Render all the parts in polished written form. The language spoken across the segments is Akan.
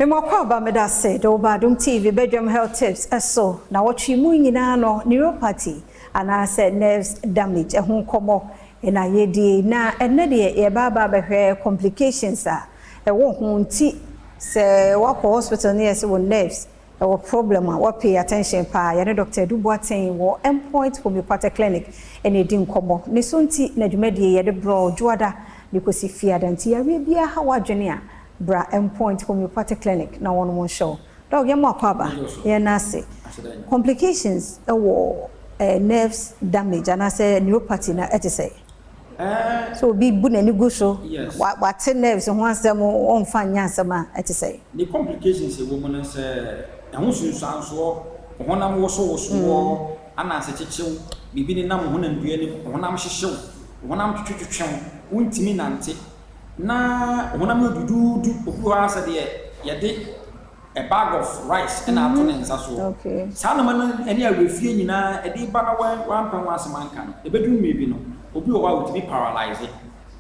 Mema wo akwaaba, meda ase de wo ba Adom TV Bedwam Health Tips ɛso na wɔtwe mu nyinaa no, neuropathy anaasɛ nerves damage ɛho nkɔmmɔ ɛna yɛdie. Na ɛnnɛ deɛ, yɛba aba abɛhwɛ complications a ɛwɔ ho. Nti sɛ wakɔ hospital ne yɛsɛ wɔ nerves ɛwɔ problem a, pay attention paa. Yɛne Dr. Edu Boateng wɔ Endpoint Homeopathic Clinic ɛna ɛdi nkɔmmɔ ne so. Nti na dwumadie yɛde brɔ Dwoada de kɔsi Fiada. Nti yareɛ biara ha w'adwene a, bra Endpoint Homeopathic Clinic na wɔn mo nhyɛ wo. Doc, yɛn mo akɔ aba, yɛn n'ase. Complications ɛwɔ nerves damage anaasɛ neuropathy na ɛte sɛ so obi bu n'ani gu so, wate nerves ho asɛm, ɔmfa nyɛ asɛm a, ɛte sɛ? Ne complications ɛwɔ mu no sɛ ɛho sunsuansoɔ, honam wosowosoɔ anaasɛ kyekyew biribi ne nam honam dua nim, honam hyehyew, honam twetwetwew, wontumi nante na honam yɛ duduudu. Obi wɔ hɔ asɛ deɛ yɛde a bag of rice ɛna ato ne nsa soɔ. Saa nneɛma no ɛne awerɛfie nyinaa ɛde ba na wampɛ ho asɛm anka no, ɛbɛduru mmerɛ bi no, obi wɔ hɔ a wotumi paralyze,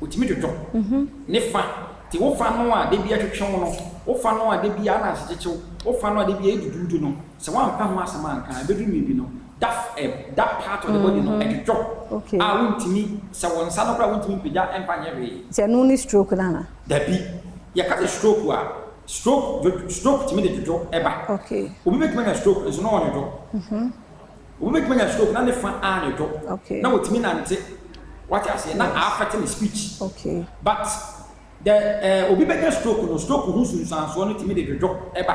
wotumi dwodwo ne fa te. Wofa no a, de bi atwetwe wo no, wofa no a, de bi ana asekyekyew, wofa no a, de bi ɛduduudu no, sɛ wampɛ ho asɛm anka, ɛbɛduru mmerɛ bi no, that part of the body no ɛdwodwo a wontumi, sɛ wɔn nsa no koraa wontumi mpagya ɛmfa nyɛ hwee. Sɛ ɛno ne stroke nana? Dabi, yɛka sɛ stroke a, stroke tumi de dwodwo ɛba. Obi bɛtumi anya stroke nso na ɔnwodwo. Obi bɛtumi anya stroke na ne fa anwodwo na wɔtumi nante, wate aseɛ, na affect ne speech. But the obi bɛnya stroke no, stroke ho sunsuansoɔ no tumi de dwodwo ɛba.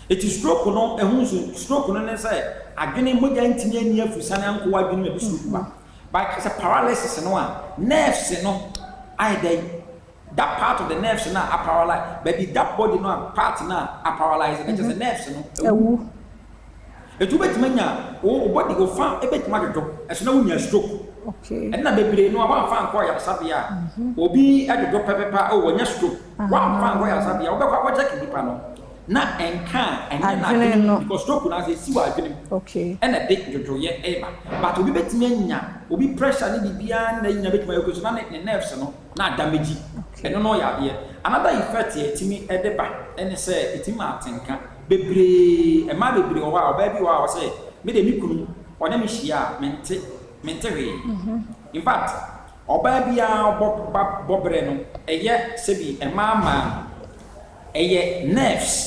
Eti stroke no ɛho nsu, stroke no ne sɛ adwene mogya ntumi ani afusane ankɔ adwene mu, ɛde stroke ba. But sɛ paralysis no a, nerves no ayɛ dɛ, that part of the nerves na aparalyze baabi, that body no a part na aparalyze na kyerɛ sɛ nerves no ɛwu. Etu bɛtumi anya wo body, wo fa ebɛtumi adwodwo ɛso na wonya stroke. Ɛnna bebree no a wɔamfa nkɔ ayaresabea a, obi adwodwo pɛpɛpɛ a, oh, wɔnya stroke, wɔamfa nkɔ ayaresabea, wɔbɛkɔ akɔkyɛke nipa no na ɛnka a ɛnyɛ n'adwene mu, because stroke no ase esi wɔ adwene mu ɛna de dwodwoyɛ ɛba. But obi bɛtumi anya, obi pressure ne biribiara na nya bɛtumi ayɛ okay so na ne nerves no na adamage. Ɛno no ɔyɛ adeɛ. Another effect yɛ ɛtumi ɛde ba ɛne sɛ ɛtumi ma atenka bebree. Mmaa bebree wɔ hɔ a, ɔbaa bi wɔ hɔ a ɔsɛ me de, me kunu ɔne me hyia a, mente hwee. In fact, ɔbaa biara bɔ ba bɔbrɛ no, ɛyɛ sɛbi mmaa mmaa no, ɛyɛ nerves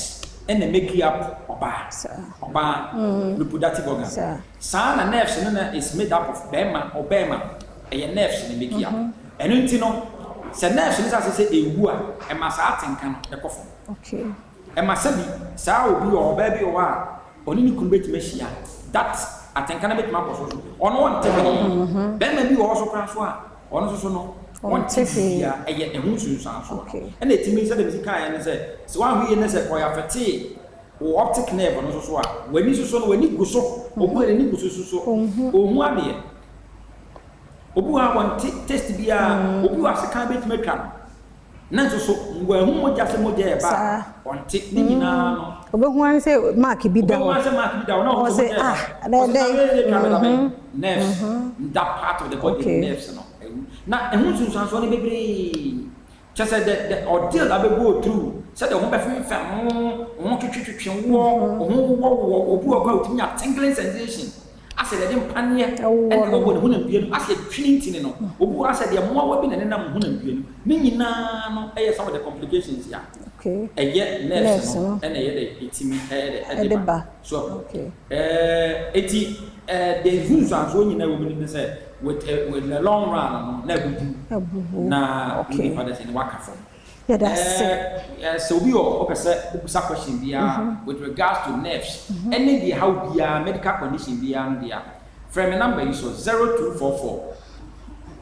ɛna make up ɔbaa reproductive organ. Saa na nerves no na is made up of bɛrima. Ɔbɛrima ɛyɛ nerves na make up. Ɛno nti no, sɛ nerves no sɛ asɛ sɛ ewu a, ɛma saa atenka no ɛkɔ fam. Ɛma sɛbi saa obi wɔ, ɔbaa bi wɔ hɔ a ɔne ne kunu bɛtumi ahyia, that atenka no bɛtumi akɔ so so, ɔno ɔnte hwee. Bɛrima bi wɔ hɔ so koraa so a, ɔno nso so no ɔnte hwee. Ɛyɛ ɛho nsunsuansoɔ ɛna ɛtumi sɛ dɛm si kaeɛ no sɛ woahwɛ yie no, sɛ ɔyɛ affect wɔ optic nerve no nso so a, w'ani soso no, w'ani gu so, obu a n'ani gu so so so ohun adeɛ. Obi wɔ a wɔnte taste biara, obi wɔ asekan bɛtumi atwa no na nso so wɔahu mogya sɛ mogya yɛ ba a, ɔnte ne nyinaa no. Obehu an sɛ mark bi da hɔ. Obehu an sɛ mark bi da hɔ na ɔho sɛ mogya yɛ ba. Ɔsɛ na yɛ twa no dabɛn, nerves, that part of the body, nerves no ɛwu na ɛho nsunsuansoɔ no bebree kyɛ sɛ the ordeal abɛ go through, sɛdeɛ ɔho bɛfemfɛm ho, ɔho twetwetwe woɔ, ɔho wowɔwowɔ. Obi wɔ kɔ a otumi nya tingling sensation asɛ deɛ de mpaneɛ ɛna ɛwɔ ne honam dua no, asɛ twene ntini no. Obi wɔ asɛ deɛ mmoawa bi na nenam ne honam dua no ne nyinaa no. Ɛyɛ some of the complications a ɛyɛ nerves no ɛna ɛyɛ dɛ ɛtumi ɛyɛ dɛ ɛde ba so. Eti de nsunsuansoɔ nyinaa wɔ mu ne sɛ with the long run no na abubu na nipa de sɛ ne waka fam. Yɛda ase. Sɛ obi wɔ ɔpɛ sɛ obisa question biara with regards to nerves ɛne deɛ how biara, medical condition biara no deɛ, frɛ me number yi so: 0244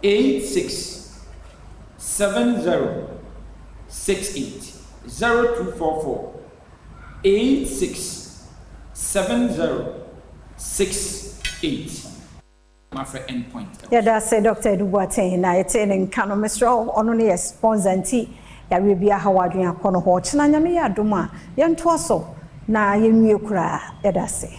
86 70 68, 0244 86 70 68. Mafrɛ Endpoint. Yɛda ase, Dr. Edu Boateng, na yɛte ne nka no. Mesrɛ wo, ɔno ne yɛ sponsor, nti yareɛ bi aha w'adwene akɔ no hɔ. Ɔkyena Nyame yɛ adom a, yɛntoa so na yɛnwie koraa. Yɛda ase.